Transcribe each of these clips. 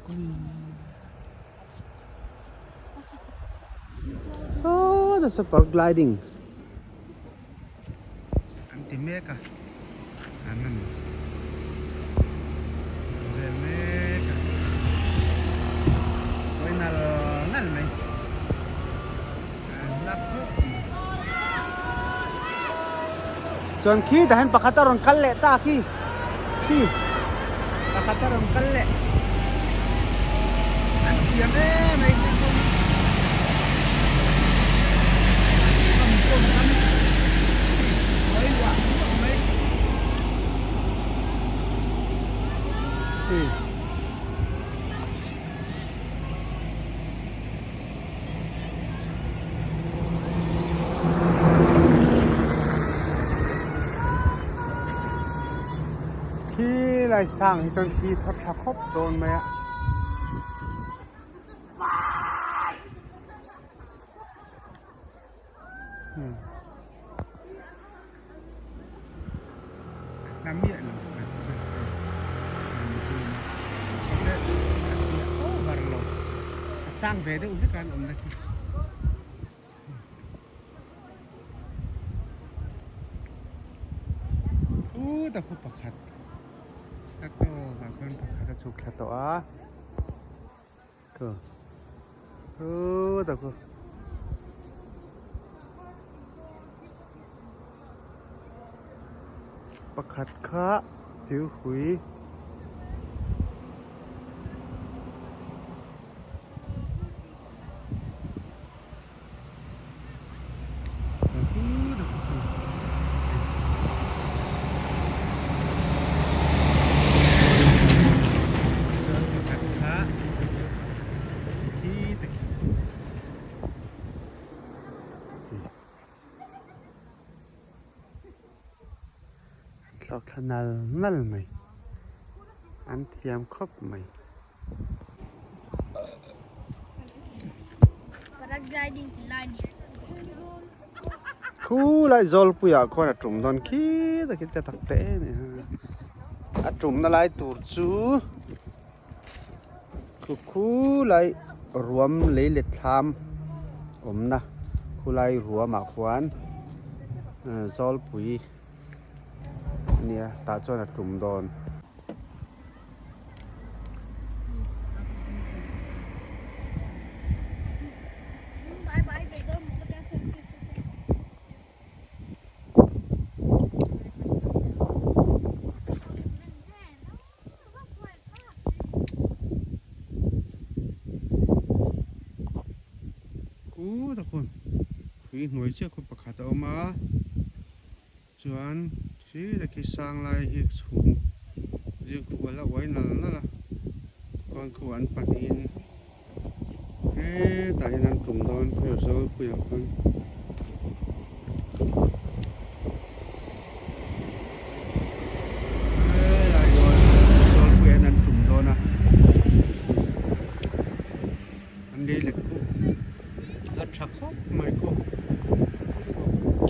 Saw ta saw paragliding an ti mek a an han vel mek a kawi nal nal mai an lap khawp mai chuan khi tah hian pakhat a rawn kal leh ta khi khi pakhat a rawn kal leh an thiam em mai Khi lai sang hi chuan thli thaw tha khawp dawn mai a. Sang ve deuh hlek a an awmna khi. Put a khaw pakhat a tawk ah khuan pakhat a chhuk thla tawh a put a khaw pakhat kha thingpui. Thlawk thla nal nal mai an thiam khawp mai. Khulai Zawlpuiah khuan a tum dawn khi takin te tak te em em a tumna lai tur chu khu khulai ruam lei let thlam awmna khulai ruamah khuan Zawlpui a nia tah chuan a tum dawn. Tui hnuai chiah khaw pakhat a awm a chuan khi leh khi sang lai hi chhum zing khu a la uai nal nal a chuan khu an pahnihin hetah hian an tum dawn khaw zawlpui ah khuan. Helai zawlpui ah hian an tum dawn a an lei lek pawh a tha khawp mai khaw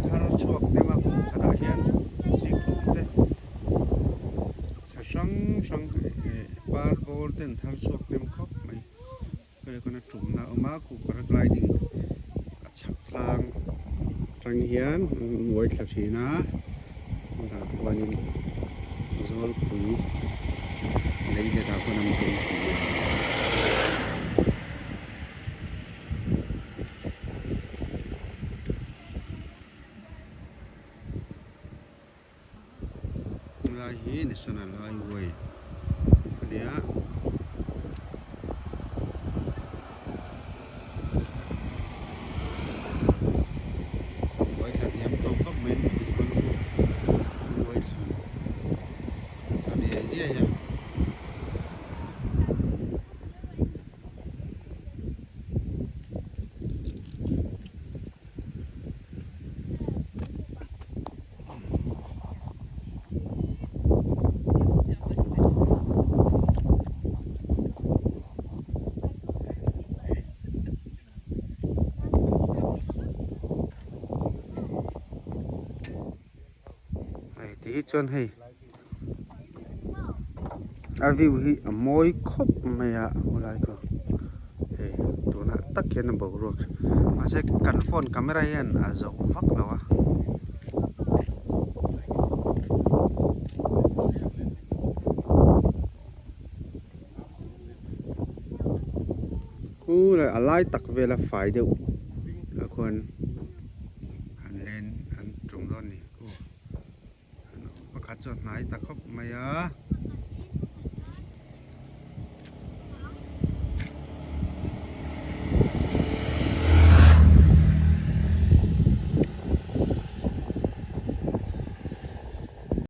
thar chhuak hnem a kum khatah hian zikhlum te tha hrang hrang par bawr ten thar chhuak hnem khawp mai hei kawna tumna a awm a khu paragliding a chhak tlang atang hian an uai thla thin a tunah khuanin zawlpui lei letah khuan an tum thin a. Helai hi National Highway a ni a. Uai thla hniam tawk khawp mai an tih pawn khu uai thla a ni riai a. Hei ti hi chuan hei. A view hi a mawi khawp mai a khawlai khu hei tunah tak hian a boruak mahse kan phone camera hian a zo vak lo a. Khu leh a lai tak vela fai deuh ah khuan an len an tum dawn a ni. Pakhat chu a hnai ta khawp mai a.